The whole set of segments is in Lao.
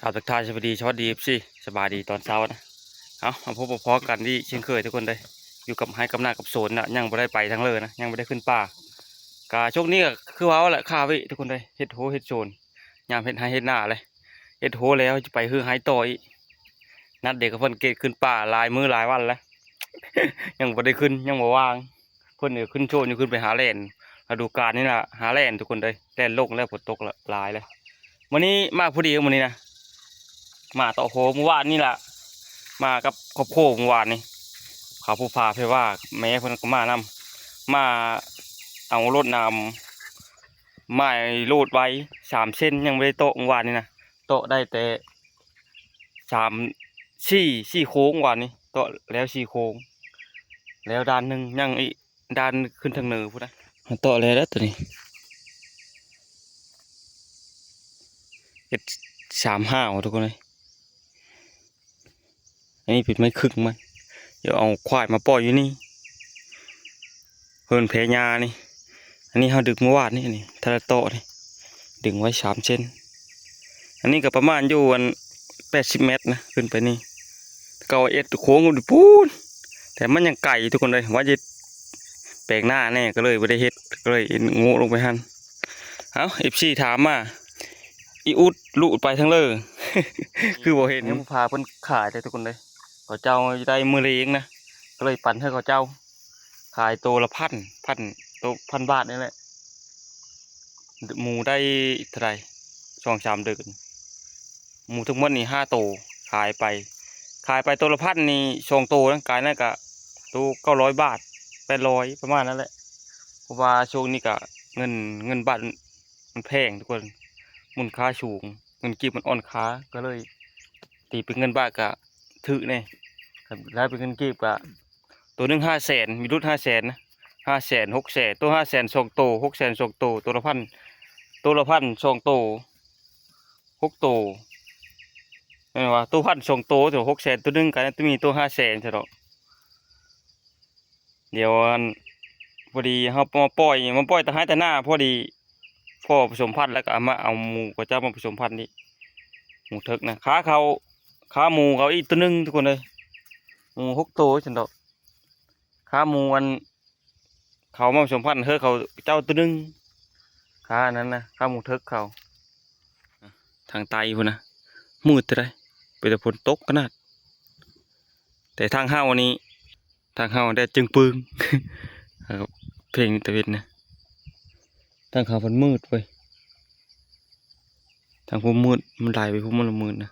ກາບທັກທາຍສະບາຍດີ ສະຫວັດດີ ເອັຟຊີ ສະບາຍດີຕອນເຊົ້ານະ. ເອົາ ມາພົບມາພໍ້ກັນອີກເຊັ່ນເຄີຍທຸກຄົນເດີ ຢູ່ກັບໄຮ່ກັບນາກັບສວນນະ ຍັງບໍ່ໄດ້ໄປທາງເລີນະ ຍັງບໍ່ໄດ້ຂຶ້ນປ່າ. ກະຊ່ວງນີ້ກະຄືເວົ້າແຫຼະ ຄາເວະທຸກຄົນເດີ ເຮັດໂຮເຮັດສວນ ຍາມເຮັດໄຮ່ເຮັດນາເລີຍ ເຮັດໂຮແລ້ວຈະໄປຮື້ໄຮ່ຕໍ່ອີກ. ນັດເດກກັບເພິ່ນເກດຂຶ້ນປ່າຫຼາຍມື້ຫຼາຍວັນແລ້ວ ຍັງບໍ່ໄດ້ຂຶ້ນ ຍັງບໍ່ວ່າງ. ເພິ່ນກໍຂຶ້ນໂຊນຢູ່ ຂຶ້ນໄປຫາແລ່ນ ລະດູການນີ້ລະຫາແລ່ນທຸກຄົນເອີຍ ແລ່ນລົງແລ້ວ ຝົນຕົກຫຼາຍແລ້ວ. ມື້ນີ້ມາພໍດີ ມື້ນີ້ນະ ມາຕໍ່ໂຮ ມື້ວານນີ້ລະ ມາກັບຄອບຄົວມື້ວານນີ້ ເຂົາຜູ້ພາໄພວ່າ ແມ່ເພິ່ນກໍມານຳ ມາເອົາລົດນ້ຳ ໄມ້ໂລດໄວ້ສາມເຊັນ ຍັງບໍ່ໄດ້ເຕາະມື້ວານນີ້ນະ ເຕາະໄດ້ແຕ່ສາມ ສີ່ ສີ່ໂຄ້ງວານນີ້ ເຕາະແລ້ວສີ່ໂຄ້ງ ແລ້ວດ້ານໜຶ່ງ ຍັງອີກດ້ານຂຶ້ນທາງເໜືອພຸ້ນນະ ເຕາະແລ້ວເດີໂຕນີ້ ເຮັດສາມຫ້າວທຸກຄົນເອີຍ. ອັນນີ້ເປັນໄມ້ຄຶ່ງມັນ ດຽວເອົາຄວາຍມາປ່ອຍຢູ່ນີ້ ເພິ່ນແພຍ່ານີ້. ອັນນີ້ເຮົາດຶງມື້ວານນີ້ ອັນນີ້ທະລະເຕາະນີ້ ດຶງໄວ້ສາມເຊັນ. ອັນນີ້ກໍປະມານຢູ່ອັນແປດສິບແມັດນະ ຂຶ້ນໄປນີ້ ເກົ່າເອັດໂຄ້ງຢູ່ພຸ້ນ ແຕ່ມັນຍັງໄກທຸກຄົນເອີຍ ວ່າຈະແປງນາແດ່ ກໍເລີຍບໍ່ໄດ້ເຮັດ ກໍເລີຍໂງະລົງໄປຫັ້ນ. ເອົ້າ ເອັຟຊີ ຖາມມາ ອີອຸດລຸໄປທາງເລີ ຄືບໍ່ເຫັນ ຍັງບໍ່ພາເພິ່ນຂາຍເດ້ທຸກຄົນເດີ ເຂົາເຈົ້າໄດ້ມື້ເລງນະ ກໍເລີຍປັນໃຫ້ເຂົາເຈົ້າ ຂາຍໂຕລະພັນ ພັນ ໂຕພັນບາດນີ້ແຫຼະ. ໝູໄດ້ເທົ່າໃດ ສອງສາມເດືອນ ໝູທັງໝົດນີ້ຫ້າໂຕ ຂາຍໄປ ຂາຍໄປໂຕລະພັນນີ້ສອງໂຕນະ ກາຍນັ້ນກະໂຕເກົ້າຮ້ອຍບາດ ແປດຮ້ອຍ ປະມານນັ້ນແຫຼະ. ເພາະວ່າຊ່ວງນີ້ກະເງິນ ເງິນບາດ ມັນແພງທຸກຄົນ ມູນຄ່າສູງ ເງິນກີບມັນອ່ອນຄ່າ ກໍເລີຍຕີເປັນເງິນບາດກະຖືກແດ່ ຄັນໄລ່ເປັນເງິນກີບກະ ໂຕໜຶ່ງຫ້າແສນ ມີຫຼຸດຫ້າແສນນະ ຫ້າແສນ ຫົກແສນ ໂຕຫ້າແສນສອງໂຕ ຫົກແສນສອງໂຕ ໂຕລະພັນ ໂຕລະພັນສອງໂຕ ຫົກໂຕ ແມ່ນວ່າໂຕພັນສອງໂຕ ໂຕຫົກແສນໂຕໜຶ່ງ ກະຍັງມີໂຕຫ້າແສນຊະດອກ. ດຽວອັນ ພໍດີເຮົາມາປ່ອຍ ມາປ່ອຍແຕ່ໄຮ່ແຕ່ນາ ພໍດີພໍປະສົມພັນແລ້ວກໍເອົາມາ ເອົາໝູເຂົາເຈົ້າມາປະສົມພັນນີ້ ໝູເຖິກນະ ຄາເຂົາ ຄາໝູເຂົາອີກໂຕໜຶ່ງທຸກຄົນເອີຍ ໝູຫົກໂຕຊັ້ນດອກ ຄາໝູອັນ ເຂົາມາປະສົມພັນເຮີເຂົາເຈົ້າໂຕໜຶ່ງ ຄາອັນນັ້ນນະ ຄາໝູເຖິກເຂົາ ທາງໃຕ້ພຸ້ນນະ ມືດເທົ່າໃດ ເປັນແຕ່ຝົນຕົກຂະໜາດ ແຕ່ທາງເຮົານີ້ ທາງເຮົາແດດຈຶ່ງປຶງ ເອີ ເພງຕາເວັນນະ ທາງເຮົາມັນມືດເວີຍ ທາງພຸ້ນມືດ ມັນໄຫຼໄປພຸ້ນ ມັນລະມືດນະ.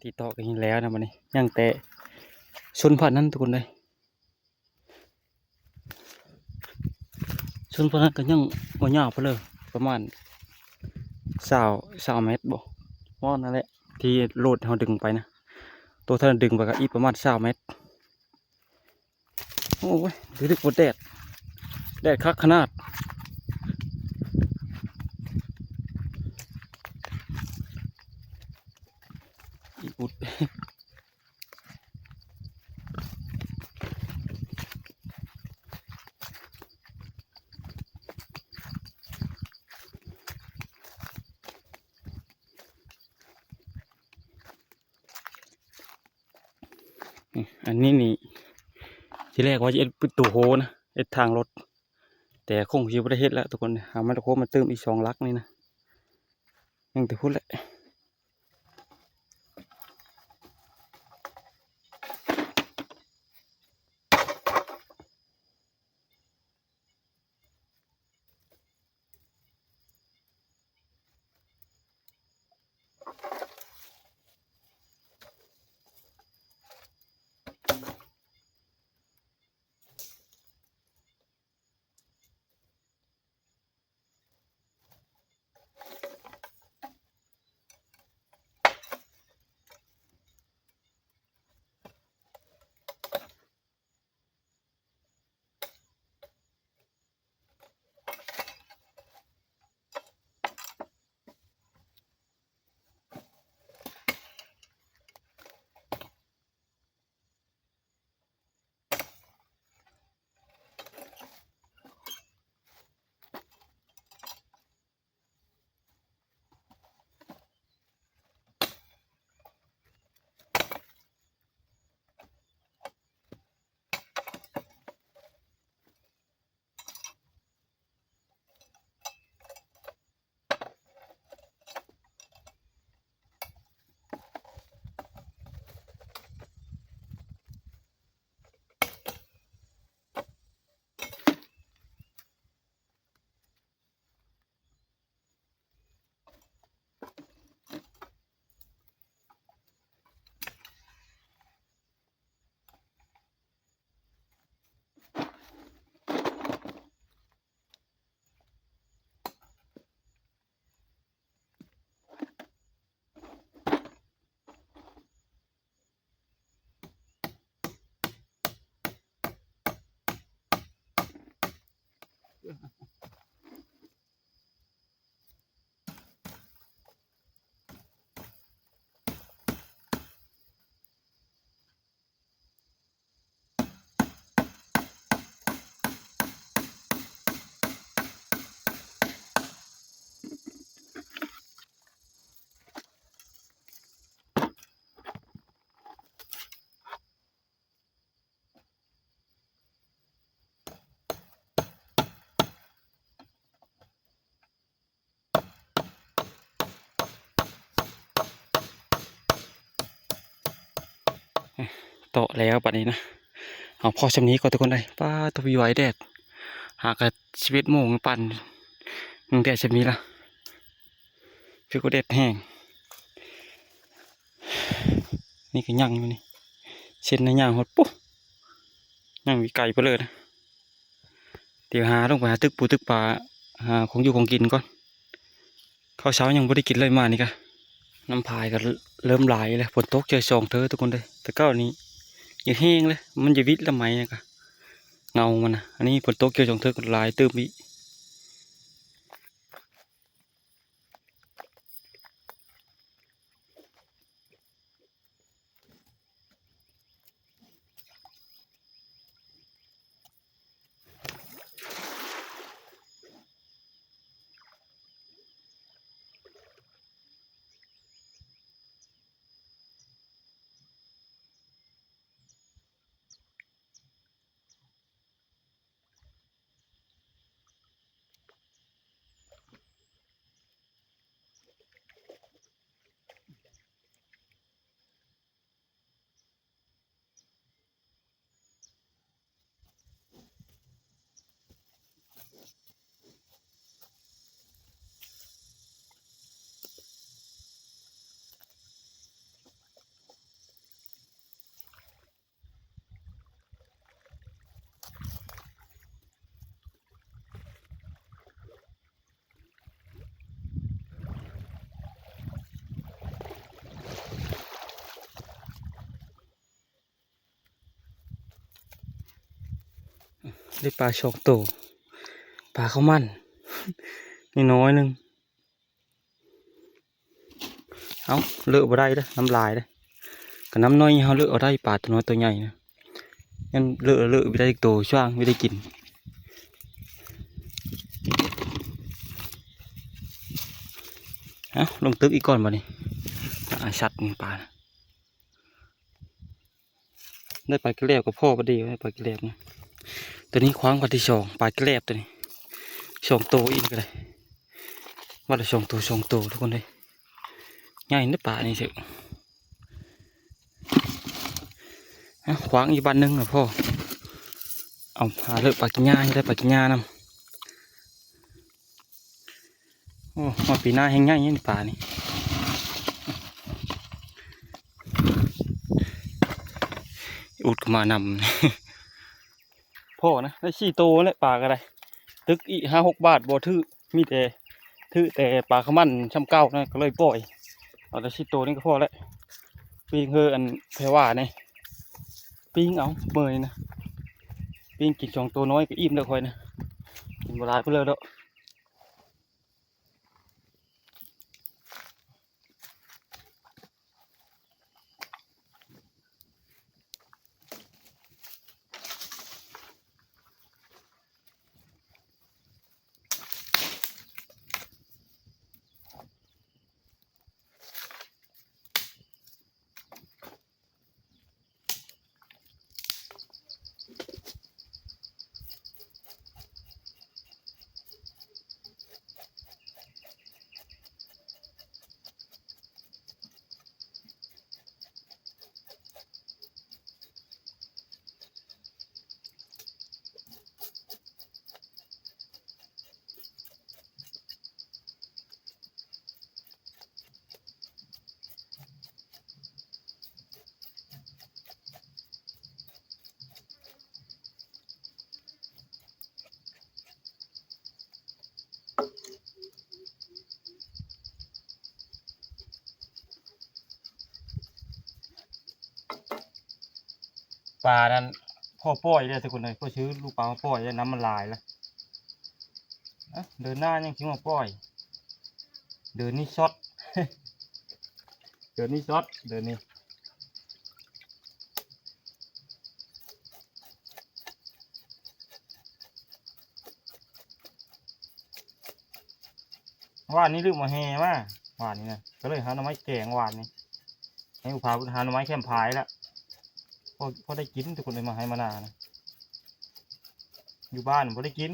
ທີ່ຕອກກໍຍັງແລ້ວນະ ບັດນີ້ຍັງແຕ່ຊົນພາດນັ້ນທຸກຄົນເອີຍ. ຊົນພາດນັ້ນກໍຍັງບໍ່ຍາວປານໃດ ປະມານຊາວ ຊາວແມັດບໍ ປະມານນັ້ນແຫຼະ ທີ່ໂຫຼດເຮົາດຶງໄປນະ. ໂຕທີ່ເຮົາດຶງໄປກໍອີກປະມານຊາວແມັດ. ໂອ້ຍ ຖືກບໍ່ແດດ ແດດຄັກຂະໜາດ ອີອຸດ. ອືມ ອັນນີ້ນີ້ ທີແລກວ່າຈະເຮັດເປັນໂຕໂຮນະ ເຮັດທາງລົດ ແຕ່ຄົງຊິບໍ່ໄດ້ເຮັດລະທຸກຄົນ. ເອົາໄມ້ຕະໂຄມມາຕື່ມອີກສອງຫຼັກນີ້ນະ ຍັງແຕ່ພຸ້ນແຫຼະ. ເຕາະແລ້ວບັດນີ້ນະ ເອົາພໍສ່ຳນີ້ກ່ອນທຸກຄົນເອີຍ. ປ້າໂຕ ໄວແທ້ ຫາກະສິບເອັດໂມງ ປານຍັງແດດສ່ຳນີ້ລະ ຄືກະແດດແຮງ. ນີ້ກໍຍັງຢູ່ນີ້ ເສັ້ນນະ ຍ່າງຮອດປຸ ຍັງມີໄກປານເລີນະ. ດຽວຫາລົງໄປຫາຕຶກປູຕຶກປາ ຫາຂອງຢູ່ຂອງກິນກ່ອນ. ເຂົ້າເຊົ້າຍັງບໍ່ໄດ້ກິນເລີຍມານີ້ກະ. ນ້ຳພາຍກໍເລີ່ມຫຼາຍແລ້ວ ຝົນຕົກເທື່ອສອງເທື່ອທຸກຄົນເດີ. ແຕ່ເກົ່ານີ້ຍັງແຫ້ງເລີຍ ມັນຈະວິດລະໄໝນະກະ ເງົາມັນນະ. ອັນນີ້ຝົນຕົກເທື່ອສອງເທື່ອກໍຫຼາຍຕື່ມອີກ. ໄດ້ປາສອງໂຕ ປາເຂົ້າມັນ ນ້ອຍໆໜຶ່ງ. ເອົ້າ ເລີະບໍ່ໄດ້ເດີ້ ນ້ຳຫຼາຍເດີ້ ກະນ້ຳນ້ອຍເຮົາເລີະເອົາໄດ້ ປາໂຕນ້ອຍໂຕໃຫຍ່ນະ ຍັງເລີະ ເລີະບໍ່ໄດ້ຈັກໂຕ ຊ່ວງບໍ່ໄດ້ກິນ. ເອົ້າ ລົງຕຶກອີກກ່ອນບາດນີ້ ອາ ຊັດນີ້ປານະ. ໄດ້ປາກິເລບກໍພໍພໍດີ ໄດ້ປາກິເລບນີ້ ໂຕນີ້ຂວ້າງບາດທີສອງ ປາກິເລບໂຕນີ້ ສອງໂຕອີກກໍໄດ້ ບາດລະສອງໂຕ ສອງໂຕທຸກຄົນເອີຍ ໃຫຍ່ເດີ້ປານີ້ເຊີ. ເອົ້າ ຂວ້າງອີກບາດໜຶ່ງລະພໍ ເອົາ ຫາເລີະປາກິນຫຍ້າ ໄດ້ປາກິນຫຍ້ານຳ. ໂອ້ ຮອດປີໜ້າແຮ່ງໃຫຍ່ນີ້ປານີ້ ອຸດກໍມານຳ ພໍນະ ໄດ້ສີ່ໂຕແຫຼະ ປາກໍໄດ້ ຕຶກອີກຫ້າຫົກບາດບໍ່ຖືກ ມີແຕ່ຖືກແຕ່ປາຂະມັນຊ່ຳເກົ່ານະ ກໍເລີຍປ່ອຍ ເອົາແຕ່ສີ່ໂຕນີ້ກໍພໍແຫຼະ ປີ້ງເຮີ ອັນແພວານີ້ ປີ້ງເອົາເມື່ອຍນະ ປີ້ງກິນສອງໂຕນ້ອຍກໍອີ່ມແລ້ວຂ້ອຍນະ ກິນບໍ່ຫຼາຍປານໃດດອກ. ປານັ້ນພໍປ່ອຍເດ້ທຸກຄົນເອີຍ ພໍຊື້ລູກປາມາປ່ອຍແລ້ວ ນ້ຳມັນຫຼາຍລະ ເອີ ເດືອນໜ້າຍັງຊິມາປ່ອຍ ເດືອນນີ້ຊັອດ ເດືອນນີ້ຊັອດ ເດືອນນີ້. ວານນີ້ລືມເອົາແຮ່ມາ ວານນີ້ນະ ກໍເລີຍຫາໜໍ່ໄມ້ແກງວານນີ້ ໃຫ້ຜູ້ພາຫາໜໍ່ໄມ້ແຄມພາຍລະ ພໍ ພໍໄດ້ກິນທຸກຄົນເອີຍ ມາໄຮ່ມານານະ. ຢູ່ບ້ານບໍ່ໄດ້ກິນ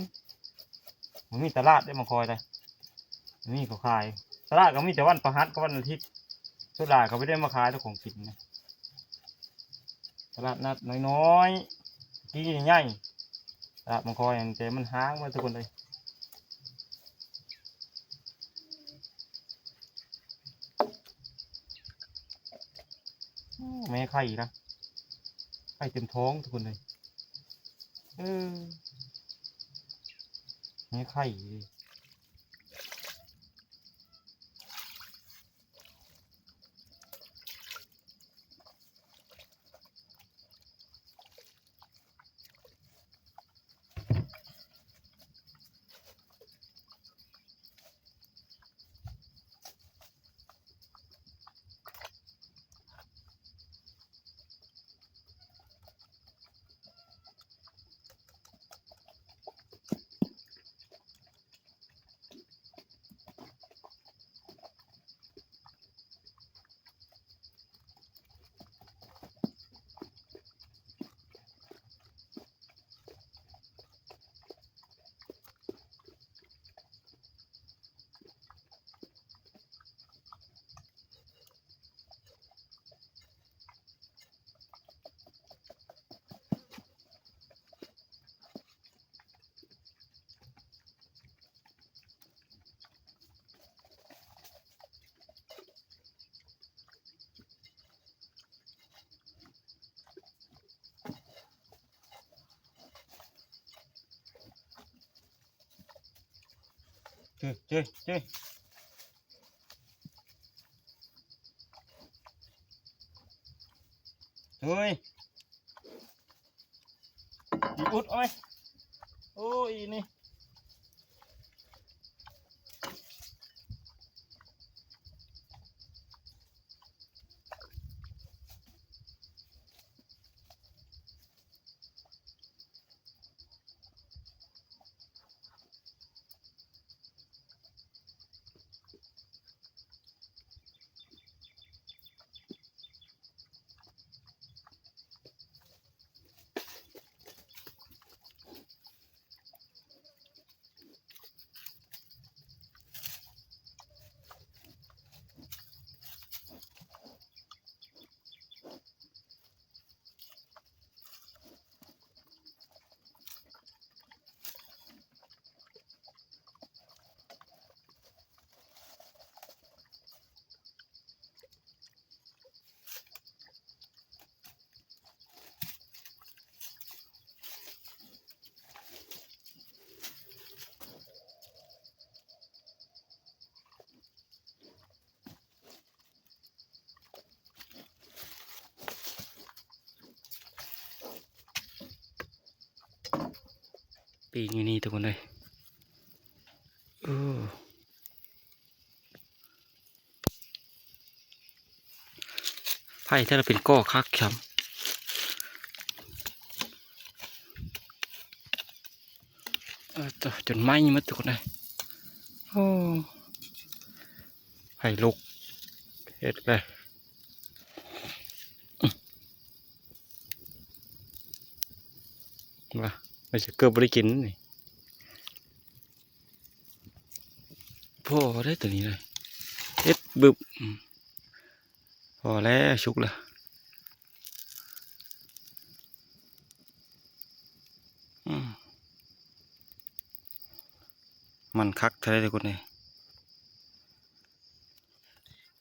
ບໍ່ມີຕະຫຼາດໄດ້ມາຄອຍໄດ້ ມີເຂົາຂາຍ ຕະຫຼາດກໍມີແຕ່ວັນພະຫັດກັບວັນອາທິດ ສ່ວນຫຼາຍເຂົາບໍ່ໄດ້ມາຂາຍແຕ່ຂອງກິນນະ ຕະຫຼາດນັດນ້ອຍໆ ກີ້ໃຫຍ່ ຕະຫຼາດມາຄອຍ ແຕ່ມັນຮ້າງໝົດທຸກຄົນເອີຍ. ໂອ້ ແມ່ໄຂ່ນະ ໄຂ່ເຕັມທ້ອງທຸກຄົນເອີຍ ເອີ ແມ່ໄຂ່. ເຈ້ ເຈ້ ເຈ້ ເຮີ້ຍ ອຸດ ໂອ້ຍ ໂອ້ຍ ອີ່ນີ້. ປີกอยู่นี่ทุกคนเอ้ย โอ้ ไผ่แต่ละเป็นก่อคักครับ เออ จนไหม้หมดทุกคนเอ้ย โอ้ ไผ่ลุก เฮ็ดเลย ว่า ไม่ใช่เกือบบ่ได้กินนี่ พอได้ตัวนี้เลย เอ็ดบึบ อืม พอแล้ว สุกแล้ว อืม มันคักแท้ทุกคนเลย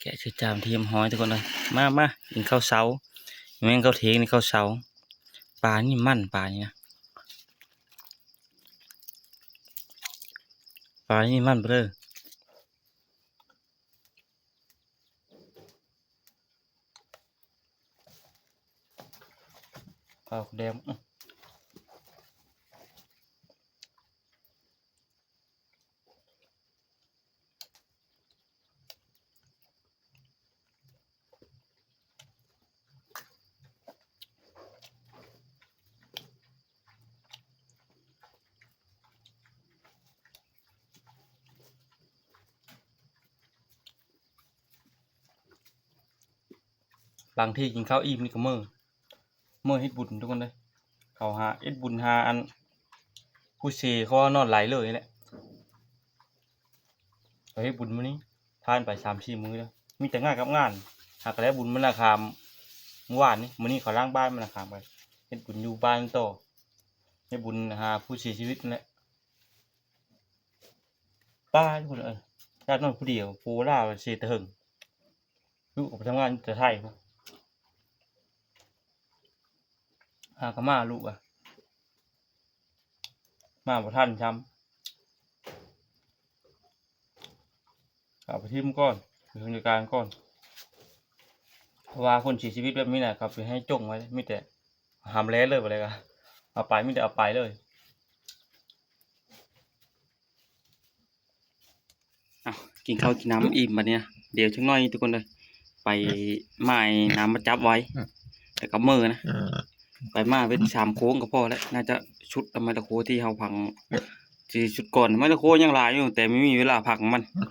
แกะใส่จานที่เรียบร้อยทุกคนเลย มา มา กินข้าวเช้า แม่นข้าวเที่ยงนี่ข้าวเช้า ปลานี่มัน ปลานี่นะ ปลานี่มันไปเลย ข้าวแดง อื้อ บางทีกินข้าวอิ่มนี่ก็เมิ เมิเฮ็ดบุญทุกคนเด้อ เขาหาเฮ็ดบุญหาอัน ผู้เสเขาว่านอนไหลเลยนี่แหละ เขาเฮ็ดบุญมื้อนี้ ผ่านไปสามสี่มื้อแล้ว มีแต่งานกับงาน หากแล้วบุญมื้อนาคาม มื้อวานนี้ มื้อนี้เขาล้างบ้านมื้อนาคามไป เฮ็ดบุญอยู่บ้านต่อ เฮ็ดบุญหาผู้เสียชีวิตนั่นแหละ ป้าทุกคนเอ้ย ญาตินอนผู้เดียว ผัวลาเสียแต่เหิง ลูกก็ไปทำงานอยู่แต่ไทพุ้น หาก็มาลูกอะ มาบ่ทันซ้ำ เอาไปถิ่มก่อน ไปเทิงจัดการก่อน เพราะว่าคนเสียชีวิตแบบนี้น่ะ เขาไปให้จ้งไว้ มีแต่หามแลเลย บ่ได้ก็เอาไป มีแต่เอาไปเลย อ้าว กินข้าวกินน้ำอิ่มบัดนี้นะ เดี๋ยวจักหน่อยทุกคนเด้อ ไปหม่ายน้ำมาจับไว้ อืม แล้วก็เมินะ อืม ไปมาเป็นสามโค้งก็พอแล้ว น่าจะชุดเอาไม้ตะโคที่เฮาพัง ที่ชุดก่อน ไม้ตะโคยังหลายอยู่ แต่ไม่มีเวลาพังมัน อืม